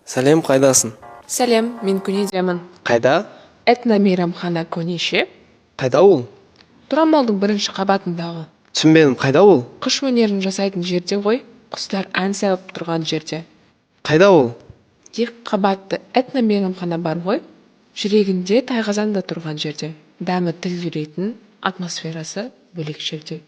Сәлем, қайдасың? Сәлем, мен Көнедемін. Қайда? Этно мейрамхана Көне ше? Қайда ол? Туран Моллдың бірінші қабатындағы. Түсінбедім, қайда ол? Қыш өнерін жасайтын жерде ғой, құстар ән салып тұрған жерде. Қайда ол? Екі қабатты этно мейрамхана бар ғой, жүрегінде тайқазан да тұрған жерде. Дәмі тіл үйіретін, атмосферасы бөлек жерде.